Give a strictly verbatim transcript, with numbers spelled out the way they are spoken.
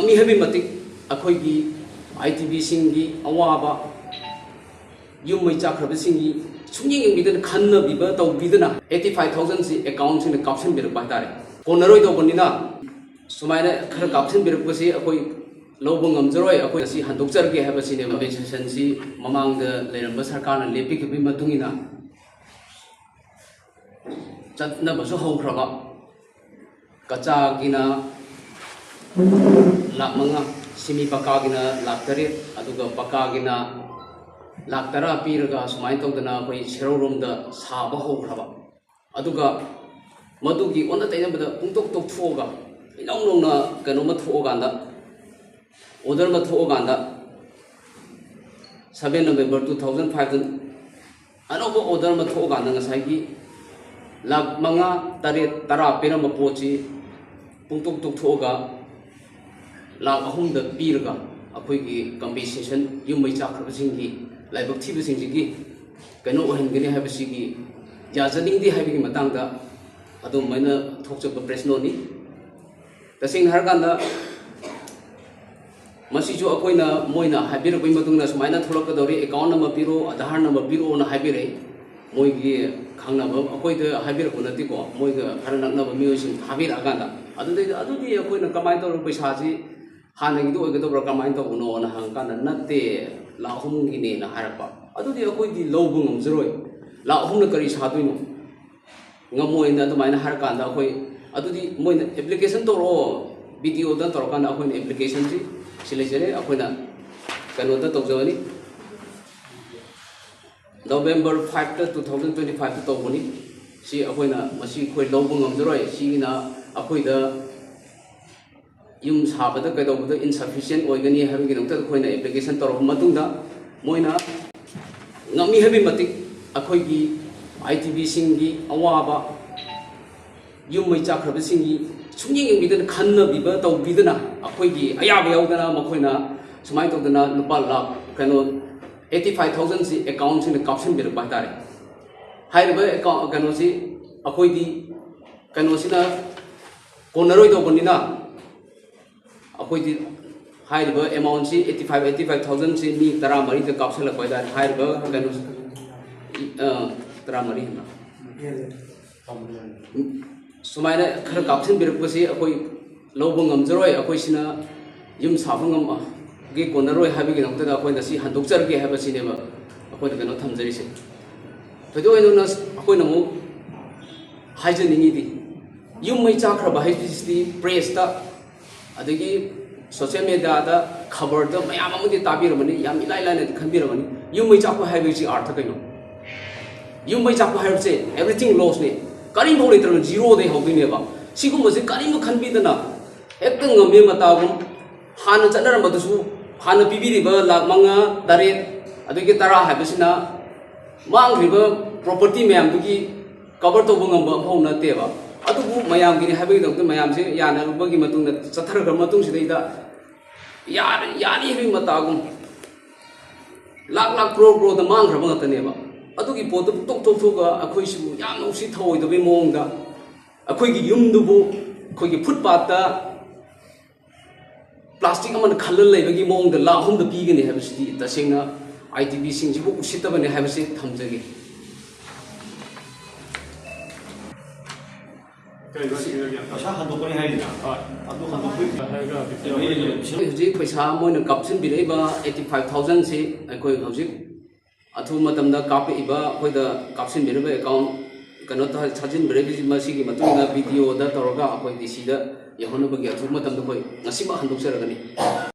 ꯃꯤ ꯍꯥꯏꯕꯒꯤ ꯃꯇꯤꯛ ꯑꯩꯈꯣꯏꯒꯤ ꯑꯥꯏ ꯇꯤ ꯕꯤꯁꯤꯡꯒꯤ ꯑꯋꯥꯕ, ꯌꯨꯝ ꯃꯩ ꯆꯥꯛꯈ꯭ꯔꯕꯁꯤꯡꯒꯤ ꯁꯨꯡꯌꯦꯡ ꯌꯦꯡꯕꯤꯗꯅ, ꯈꯟꯅꯕꯤꯕ ꯇꯧꯕꯤꯗꯅ, ꯑꯩꯠꯇꯤ ꯐꯥꯏꯚ ꯊꯥꯎꯖꯟꯁꯤ ꯑꯦꯀꯥꯎꯟꯁꯤꯡꯗ ꯀꯥꯞꯁꯤꯟꯕꯤꯔꯛꯄ ꯍꯥꯏꯇꯥꯔꯦ꯫ ꯀꯣꯟꯅꯔꯣꯏꯗꯧꯕꯅꯤꯅ ꯁꯨꯃꯥꯏꯅ ꯈꯔ ꯀꯥꯞꯁꯤꯟꯕꯤꯔꯛꯄꯁꯤ ꯑꯩꯈꯣꯏ ꯂꯧꯕ ꯉꯝꯖꯔꯣꯏ, ꯑꯩꯈꯣꯏ ꯑꯁꯤ ꯍꯟꯗꯣꯛꯆꯔꯒꯦ ꯍꯥꯏꯕꯁꯤꯅꯦꯕ꯫ ꯀꯝꯄꯦꯟꯁꯦꯁꯟꯁꯤ ꯃꯃꯥꯡꯗ ꯂꯩꯔꯝꯕ ꯁꯔꯀꯥꯔꯅ ꯂꯦꯞꯄꯤꯈꯤꯕꯒꯤ ꯃꯇꯨꯡ ꯏꯟꯅ ꯆꯠꯅꯕꯁꯨ ꯍꯧꯈ꯭ꯔꯕ꯫ ꯀꯆꯥꯒꯤꯅ ꯂꯥꯈ ꯃꯉꯥ, ꯁꯤꯃꯤ ꯄꯀꯥꯒꯤꯅ ꯂꯥꯈ ꯇꯔꯦꯠ, ꯑꯗꯨꯒ ꯄꯀꯥꯒꯤꯅ ꯂꯥꯈ ꯇꯔꯥ ꯄꯤꯔꯒ ꯁꯨꯃꯥꯏꯅ ꯇꯧꯗꯅ ꯑꯩꯈꯣꯏ ꯁꯦꯔꯧꯔꯣꯝꯗ ꯁꯥꯕ ꯍꯧꯈ꯭ꯔꯕ꯫ ꯑꯗꯨꯒ ꯃꯗꯨꯒꯤ ꯑꯣꯟꯅ ꯇꯩꯅꯕꯗ ꯄꯨꯡꯇꯣꯛ ꯇꯣꯛꯊꯣꯛꯑꯒ, ꯏꯅꯧ ꯅꯧꯅ ꯀꯩꯅꯣꯝꯃ ꯊꯣꯛꯑꯀꯥꯟꯗ, ꯑꯣꯔꯗꯔ ꯑꯃ ꯊꯣꯛꯑꯀꯥꯟꯗ, seven November two thousand five ꯑꯅꯧꯕ ꯑꯣꯔꯗꯔ ꯑꯃ ꯊꯣꯛꯑꯀꯥꯟꯗ, ꯉꯁꯥꯏꯒꯤ ꯂꯥꯈ ꯃꯉꯥ, ꯇꯔꯦꯠ, ꯇꯔꯥ ꯄꯤꯔꯝꯕ ꯄꯣꯠꯁꯤ ꯄꯨꯡꯇꯣꯛ ꯇꯣꯛꯊꯣꯛꯑꯒ ꯂꯥꯈ ꯑꯍꯨꯝꯗ ꯄꯤꯔꯒ, ꯑꯩꯈꯣꯏꯒꯤ ꯀꯝꯄꯦꯟꯁꯦꯁꯟ, ꯌꯨꯝ ꯃꯩ ꯆꯥꯛꯈ꯭ꯔꯕꯁꯤꯡꯒꯤ, ꯂꯥꯏꯕꯛ ꯊꯤꯕꯁꯤꯡꯁꯤꯒꯤ ꯀꯩꯅꯣ ꯑꯣꯏꯍꯟꯒꯅꯤ ꯍꯥꯏꯕꯁꯤꯒꯤ ꯌꯥꯖꯅꯤꯡꯗꯦ ꯍꯥꯏꯕꯒꯤ ꯃꯇꯥꯡꯗ ꯑꯗꯨꯃꯥꯏꯅ ꯊꯣꯛꯆꯕ ꯄ꯭ꯔꯦꯁ ꯅꯣꯠꯅꯤ꯫ ꯇꯁꯦꯡꯅ ꯍꯥꯏꯔꯀꯥꯟꯗ, ꯃꯁꯤꯁꯨ ꯑꯩꯈꯣꯏꯅ, ꯃꯣꯏꯅ ꯍꯥꯏꯕꯤꯔꯛꯄꯒꯤ ꯃꯇꯨꯡ ꯏꯟꯅ ꯁꯨꯃꯥꯏꯅ ꯊꯣꯛꯂꯛꯀꯗꯧꯔꯤ, ꯑꯦꯀꯥꯎꯟ ꯅꯝꯕꯔ ꯄꯤꯔꯛꯑꯣ, ꯑꯙꯥꯔ ꯅꯝꯕꯔ ꯄꯤꯔꯛꯑꯣꯅ ꯍꯥꯏꯕꯤꯔꯛꯏ꯫ ꯃꯣꯏꯒꯤ ꯈꯪꯅꯕ, ꯑꯩꯈꯣꯏꯗ ꯍꯥꯏꯕꯤꯔꯛꯄ ꯅꯠꯇꯦꯀꯣ, ꯃꯣꯏꯒ ꯈꯔ ꯅꯛꯅꯕ ꯃꯤꯑꯣꯏꯁꯤꯡ ꯊꯥꯕꯤꯔꯛꯑꯀꯥꯟꯗ, ꯑꯗꯨꯗꯩꯗ, ꯑꯗꯨꯗꯤ ꯑꯩꯈꯣꯏꯅ ꯀꯃꯥꯏꯅ ꯇꯧꯔꯒ ꯄꯩꯁꯥꯁꯤ ꯍꯥꯟꯅꯒꯤꯗꯣ ꯑꯣꯏꯒꯗꯕ꯭ꯔꯥ, ꯀꯃꯥꯏꯅ ꯇꯧꯕꯅꯣꯅ ꯍꯪꯉꯀꯥꯟꯗ, "ꯅꯠꯇꯦ, ꯂꯥꯈ ꯑꯍꯨꯝꯒꯤꯅꯦꯅ" ꯍꯥꯏꯔꯛꯄ꯫ ꯑꯗꯨꯗꯤ ꯑꯩꯈꯣꯏꯗꯤ ꯂꯧꯕ ꯉꯝꯖꯔꯣꯏ, ꯂꯥꯈ ꯑꯍꯨꯝꯅ ꯀꯔꯤ ꯁꯥꯗꯣꯏꯅꯣ? ꯉꯝꯃꯣꯏꯅ ꯑꯗꯨꯃꯥꯏꯅ ꯍꯥꯏꯔꯀꯥꯟꯗ, ꯑꯩꯈꯣꯏ ꯑꯗꯨꯗꯤ ꯃꯣꯏꯅ ꯑꯦꯄ꯭ꯂꯤꯀꯦꯁꯟ ꯇꯧꯔꯛꯑꯣ, ꯕꯤ ꯗꯤ ꯑꯣꯗ ꯇꯧꯔꯀꯥꯟꯗ ꯑꯩꯈꯣꯏꯅ ꯑꯦꯄ꯭ꯂꯤꯀꯦꯁꯟꯁꯤ ꯁꯤ ꯂꯩꯖꯔꯦ, ꯑꯩꯈꯣꯏꯅ ꯀꯩꯅꯣꯗ ꯇꯧꯖꯕꯅꯤ꯫ November five two thousand twenty five ꯇꯧꯕꯅꯤ꯫ ꯁꯤ ꯑꯩꯈꯣꯏꯅ, ꯃꯁꯤ ꯑꯩꯈꯣꯏ ꯂꯧꯕ ꯉꯝꯖꯔꯣꯏ, ꯁꯤꯒꯤꯅ ꯑꯩꯈꯣꯏꯗ ꯌꯨꯝ ꯁꯥꯕꯗ ꯀꯩꯗꯧꯕꯗ insufficient ꯑꯣꯏꯒꯅꯤ ꯍꯥꯏꯕꯒꯤꯗꯃꯛꯇ ꯑꯩꯈꯣꯏꯅ ꯑꯦꯄ꯭ꯂꯤꯀꯦꯁꯟ ꯇꯧꯔꯕ ꯃꯇꯨꯡꯗ, ꯃꯣꯏꯅ ꯉꯝꯃꯤ ꯍꯥꯏꯕꯒꯤ ꯃꯇꯤꯛ ꯑꯩꯈꯣꯏꯒꯤ ꯑꯥꯏ ꯇꯤ ꯕꯤꯁꯤꯡꯒꯤ ꯑꯋꯥꯕ, ꯌꯨꯝ ꯃꯩ ꯆꯥꯛꯈ꯭ꯔꯕꯁꯤꯡꯒꯤ ꯁꯨꯡꯌꯦꯡ ꯌꯦꯡꯕꯤꯗꯅ, ꯈꯟꯅꯕꯤꯕ ꯇꯧꯕꯤꯗꯅ, ꯑꯩꯈꯣꯏꯒꯤ ꯑꯌꯥꯕ ꯌꯥꯎꯗꯅ ꯃꯈꯣꯏꯅ ꯁꯨꯃꯥꯏꯅ ꯇꯧꯗꯅ ꯂꯨꯄꯥ ꯂꯥꯈ, ꯀꯩꯅꯣ, ꯑꯩꯠꯇꯤ ꯐꯥꯏꯚ ꯊꯥꯎꯖꯟꯁꯤ ꯑꯦꯀꯥꯎꯟꯁꯤꯡꯗ ꯀꯥꯞꯁꯤꯟꯕꯤꯔꯛꯄ ꯍꯥꯏꯇꯥꯔꯦ꯫ ꯍꯥꯏꯔꯤꯕ ꯑꯦꯀꯥꯎꯟ, ꯀꯩꯅꯣꯁꯤ ꯑꯩꯈꯣꯏꯗꯤ, ꯀꯩꯅꯣꯁꯤꯅ ꯀꯣꯟꯅꯔꯣꯏꯗꯧꯕꯅꯤꯅ, ꯑꯩꯈꯣꯏꯗꯤ ꯍꯥꯏꯔꯤꯕ ꯑꯦꯃꯥꯎꯟꯁꯤ eighty five, eighty five thousandꯁꯤ ꯃꯤ ꯇꯔꯥꯃꯔꯤꯗ ꯀꯥꯞꯁꯤꯜꯂꯛꯄ ꯍꯥꯏꯇꯥꯔꯦ꯫ ꯍꯥꯏꯔꯤꯕ ꯀꯩꯅꯣ, ꯑ, ꯇꯔꯥꯃꯔꯤ ꯍꯥꯏꯕ꯫ ꯁꯨꯃꯥꯏꯅ ꯈꯔ ꯀꯥꯞꯁꯤꯟꯕꯤꯔꯛꯄꯁꯤ ꯑꯩꯈꯣꯏ ꯂꯧꯕ ꯉꯝꯖꯔꯣꯏ꯫ ꯑꯩꯈꯣꯏꯁꯤꯅ ꯌꯨꯝ ꯁꯥꯕ ꯉꯝꯒꯦ ꯀꯣꯟꯅꯔꯣꯏ ꯍꯥꯏꯕꯒꯤꯗꯃꯛꯇꯗ ꯑꯩꯈꯣꯏ ꯉꯁꯤ ꯍꯟꯗꯣꯛꯆꯔꯒꯦ ꯍꯥꯏꯕꯁꯤꯅꯦꯕ ꯑꯩꯈꯣꯏꯅ ꯀꯩꯅꯣ ꯊꯝꯖꯔꯤꯁꯦ꯫ ꯊꯣꯏꯗꯣꯛ ꯍꯦꯟꯗꯣꯛꯅ ꯑꯩꯈꯣꯏꯅ ꯑꯃꯨꯛ ꯍꯥꯏꯖꯅꯤꯡꯉꯤꯗꯤ, ꯌꯨꯝ ꯃꯩ ꯆꯥꯛꯈ꯭ꯔꯕ ꯍꯥꯏꯕꯁꯤꯗꯤ ꯄ꯭ꯔꯦꯁꯇ, ꯑꯗꯒꯤ ꯁꯣꯁꯤꯌꯦꯜ ꯃꯦꯗꯤꯌꯥꯗ, ꯈꯕꯔꯗ ꯃꯌꯥꯝ ꯑꯃꯗꯤ ꯇꯥꯕꯤꯔꯝꯃꯅꯤ, ꯌꯥꯝ ꯏꯂꯥꯏ ꯂꯥꯏꯅꯗꯤ ꯈꯟꯕꯤꯔꯝꯃꯅꯤ꯫ ꯌꯨꯝ ꯃꯩ ꯆꯥꯛꯄ ꯍꯥꯏꯕꯁꯤ ꯑꯥꯔꯊ ꯀꯩꯅꯣ? ꯌꯨꯝ ꯃꯩ ꯆꯥꯛꯄ ꯍꯥꯏꯕꯁꯦ everything lossꯅꯦ꯫ ꯀꯔꯤꯝꯐꯥꯎ ꯂꯩꯇ꯭ꯔꯕꯅꯤ, ꯖꯤꯔꯣꯗꯩ ꯍꯧꯗꯣꯏꯅꯦꯕ꯫ ꯁꯤꯒꯨꯝꯕꯁꯦ ꯀꯔꯤꯝ ꯈꯟꯕꯤꯗꯅ ꯍꯦꯛꯇ ꯉꯝꯃꯦ ꯃꯇꯥꯒꯨꯝ, ꯍꯥꯟꯅ ꯆꯠꯅꯔꯝꯕꯗꯨꯁꯨ, ꯍꯥꯟꯅ ꯄꯤꯕꯤꯔꯤꯕ ꯂꯥꯈ ꯃꯉꯥ, ꯇꯔꯦꯠ, ꯑꯗꯒꯤ ꯇꯔꯥ ꯍꯥꯏꯕꯁꯤꯅ ꯃꯥꯡꯈ꯭ꯔꯤꯕ ꯄ꯭ꯔꯣꯄꯔꯇꯤ ꯃꯌꯥꯝꯗꯨꯒꯤ ꯀꯚꯔ ꯇꯧꯕ ꯉꯝꯕ ꯑꯃꯐꯥꯎ ꯅꯠꯇꯦꯕ꯫ ꯑꯗꯨꯕꯨ ꯃꯌꯥꯝꯒꯤꯅꯤ ꯍꯥꯏꯕꯒꯤꯗꯃꯛꯇ ꯃꯌꯥꯝꯁꯦ ꯌꯥꯅꯔꯕꯒꯤ ꯃꯇꯨꯡꯗ ꯆꯠꯊꯔꯈ꯭ꯔ ꯃꯇꯨꯡꯁꯤꯗꯩꯗ ꯌꯥꯔ-, ꯌꯥꯅꯤ ꯍꯥꯏꯕꯒꯤ ꯃꯇꯥꯒꯨꯝ ꯂꯥꯛ ꯂꯥꯛ, ꯀ꯭ꯔꯣꯔ ꯀ꯭ꯔꯣꯔꯗ ꯃꯥꯡꯈ꯭ꯔꯕ ꯉꯥꯛꯇꯅꯦꯕ꯫ ꯑꯗꯨꯒꯤ ꯄꯣꯠꯇꯨ ꯇꯣꯛꯊꯣꯛꯊꯣꯛꯑꯒ ꯑꯩꯈꯣꯏꯁꯤꯕꯨ ꯌꯥꯝꯅ ꯎꯁꯤꯠ ꯊꯑꯣꯏꯗꯕꯒꯤ ꯃꯑꯣꯡꯗ ꯑꯩꯈꯣꯏꯒꯤ ꯌꯨꯝꯗꯨꯕꯨ ꯑꯩꯈꯣꯏꯒꯤ ꯐꯨꯠꯄꯥꯠꯇ ꯄ꯭ꯂꯥꯁꯇꯤꯛ ꯑꯃꯅ ꯈꯜꯂ ꯂꯩꯕꯒꯤ ꯃꯑꯣꯡꯗ ꯂꯥꯛ ꯑꯍꯨꯝꯗ ꯄꯤꯒꯅꯤ ꯍꯥꯏꯕꯁꯤꯗꯤ ꯇꯁꯦꯡꯅ ꯑꯥꯏ ꯗꯤ ꯕꯤꯁꯤꯡꯁꯤꯕꯨ ꯎꯁꯤꯠꯇꯕꯅꯤ ꯍꯥꯏꯕꯁꯤ ꯊꯝꯖꯒꯦ꯫ ꯀꯩꯅꯣ ꯁꯤꯗ ꯒ꯭ꯌꯥꯟ ꯇꯥꯗꯦ꯫ ꯄꯩꯁꯥ ꯍꯟꯗꯣꯛꯀꯅꯤ ꯍꯥꯏꯔꯤꯅ? ꯍꯣꯏ꯫ ꯑꯗꯨ ꯍꯟꯗꯣꯛꯄꯩ ꯍꯥꯏꯔꯒ ꯀꯩꯅꯣ ꯍꯧꯖꯤꯛ ꯄꯩꯁꯥ ꯃꯣꯏꯅ ꯀꯥꯞꯁꯤꯟꯕꯤꯔꯛꯏꯕ eighty five thousandꯁꯤ ꯑꯩꯈꯣꯏ ꯍꯧꯖꯤꯛ ꯑꯊꯨꯕ ꯃꯇꯝꯗ ꯀꯥꯞꯄꯛꯏꯕ, ꯑꯩꯈꯣꯏꯗ ꯀꯥꯞꯁꯤꯟꯕꯤꯔꯤꯕ ꯑꯦꯀꯥꯎꯟ, ꯀꯩꯅꯣ ꯇꯧ-, ꯊꯥꯖꯤꯟꯕꯤꯔꯛꯏꯕꯁꯤ, ꯃꯁꯤꯒꯤ ꯃꯇꯨꯡ ꯏꯟꯅ ꯚꯤꯗꯤꯑꯣꯗ ꯇꯧꯔꯒ ꯑꯩꯈꯣꯏ ꯗꯤ ꯁꯤꯗ ꯌꯧꯍꯟꯅꯕꯒꯤ ꯑꯊꯨꯕ ꯃꯇꯝꯗ ꯑꯩꯈꯣꯏ ꯉꯁꯤꯃꯛ ꯍꯟꯗꯣꯛꯆꯔꯒꯅꯤ꯫